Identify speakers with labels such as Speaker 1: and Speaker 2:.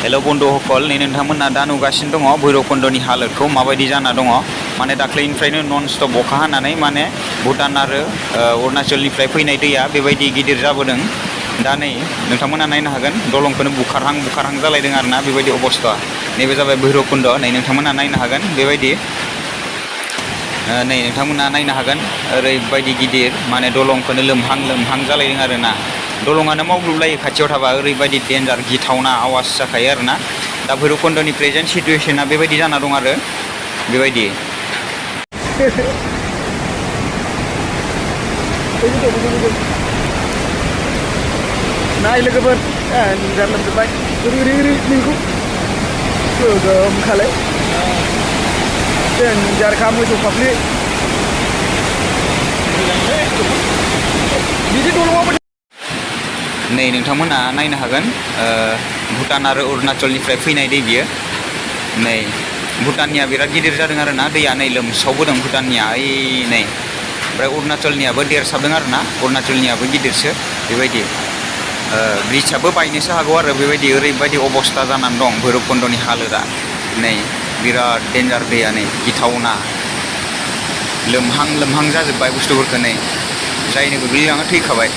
Speaker 1: हेल' बन्धुসকल नै नोंथांमोना दा नुगासिनो दङ भैरबकुन्दनि हालोदखौ माबायदि जाना दङ माने दाख्लैनिफ्रायनो नन स्टप अखा हानानै माने भुटान आरो अरुणाचलनिफ्राय फैनाय दैया बेबायदि गिदिर जाबोदों दा नै नोंथांमोना नायनो हागोन दलंखौनो बुखारहां जालायदों आरोना बेबायदि अबस्था नैबे जाबाय भैरबकुन्द नै नोंथांमोना नायनो हागोन बेबायदि नै नोंथांमोना नायनो हागोन ओरैबायदि गिदिर माने दलंखौनो लोमहां जालायदों आरोना दलंआनो मावग्लुबलायो खाथियाव थाबा ओरैबायदि डेन्जार गिथावना आवाज जाखायो आरोना दा भैरबकुन्दनि प्रेजेन्ट सिटुवेसना बेबायदि जाना दं आरो बेबायदि
Speaker 2: नाय लोगोफोर जार लोमजोब्बाय ओरै नोंखौ गोगोम खालाय जार मोसौ फाफ्लि बिदि दलङाव
Speaker 1: नै नोंथांमोना नायनो हागोन भुटान आरो अरुणाचलनिफ्राय फैनाय दै बियो नै भुटाननिया बिराद गिदिर जादों आरोना दैया नै लोमसावबोदों भुटाननिया ओइ नै ओमफ्राय अरुणाचलनियाबो देरसाबदों आरोना अरुणाचलनियाबो गिदिरसो बेबायदि ब्रिजआबो बायनोसो हागौ आरो बेबायदि ओरैबायदि अबस्था जानानै दं भैरबकुन्दनि हालोदा नै बिराद डेन्जार दैया नै गिथावना लोमहां जाजोब्बाय बुस्थुफोरखौ नै जायनो गोग्लैलाङो थैखाबाय